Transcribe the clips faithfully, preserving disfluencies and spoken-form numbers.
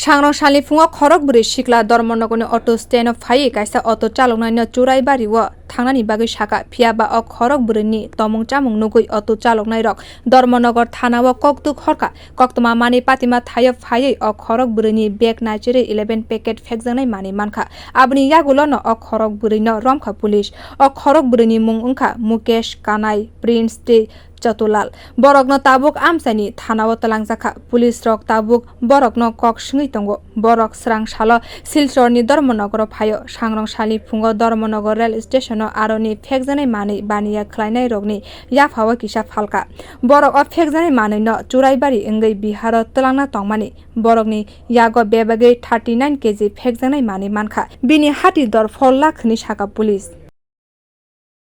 Sangrong salni phungo khorok bwrwi sikla Dharmanagarni auto stand-o phaiwi kaisa auto chaloknaino Churaibari-o thangnani bagwi sakha, phiya ba o khorok bwrwini tomung chamung nugwi auto chaloknairok Dharmanagar thana-o kokduk horkha. Koktwma manwi patima thaio phaiwi o khorok bwrwini bag naichirwi eleven packet phekjaknai manwi mankha. Aboni yagulono o khorok bwrwino romkha police. O khorok bwrwini mung wngkha Mukesh, Kanai, Prince tei Chatulal. Borokno tabuk amchaini thana-o twlangjakha. Police rok tabuk borokno kok swngwi tongo. Borok swrang salo Silchorni Dharmanagaro phaio. Sangrong salni phungo Dharmanagar rail station-o aroni phekjaknai manwi baniya khlainairokni yaphao kisa phalkha. Borok o phekjaknai manwino Churaibari wngwi Biharo twlangna tongmani. Borokni yago bebagwi thirty nine K G phekjaknai manwi mankha. Bini hati dor phol lakh hwnwi sakha police.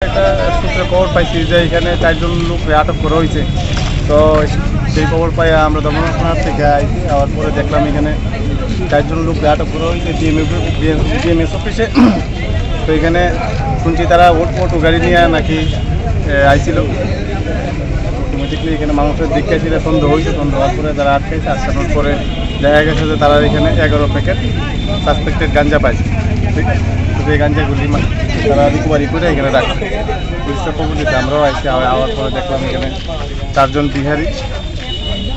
একটা সূত্রে খবর পাইছি যে এখানে চারজন লোককে আটক করা হয়েছে। তো সেই খবর পাই আমরা দমন থানা থেকে আইছি। আওয়ার পরে দেখলাম এখানে চারজন লোককে আটক করা হয়েছে বিএমএস অফিসে। তো এখানে শুনছি তারা অটো গাড়ি নিয়ে নাকি আইছিল। অটোমেটিকলি এখানে মানুষের দেখে ছিল, সন্দেহ হয়েছে। সন্দেহ হওয়ার পরে তারা আটকাইছে। আটকানোর পরে দেখা গেছে যে তারা এখানে এগারো প্যাকেট সাসপেক্টেড গাঞ্জা পাইছে। ঠিক আছে, তো সেই গাঞ্জাগুলি তারা রিকভারি করে এখানে রাখছে। পুলিশরা খবর দিতে আমরাও আইছি। আওয়ার পরে দেখলাম এখানে চারজন বিহারি,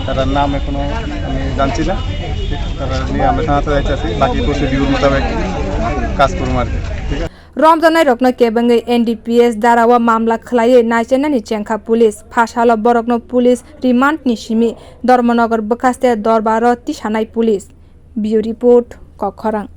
তার নাম এখনো আমি জানছি না। তারা নিয়ে আমরা থানাতে যাইতেছি, বাকি প্রসিডিউর মোতাবেক কাজ করবো আর কি। ঠিক আছে। Romjaknairokno kebengwi N D P S dara-o mamla khwlaiwi naichainani chengkha police. Phasalo borokno police remand-ni simi Dharmanagar bwkhaste dorbaro tisanai police. Bureau Report, Kokkhorang.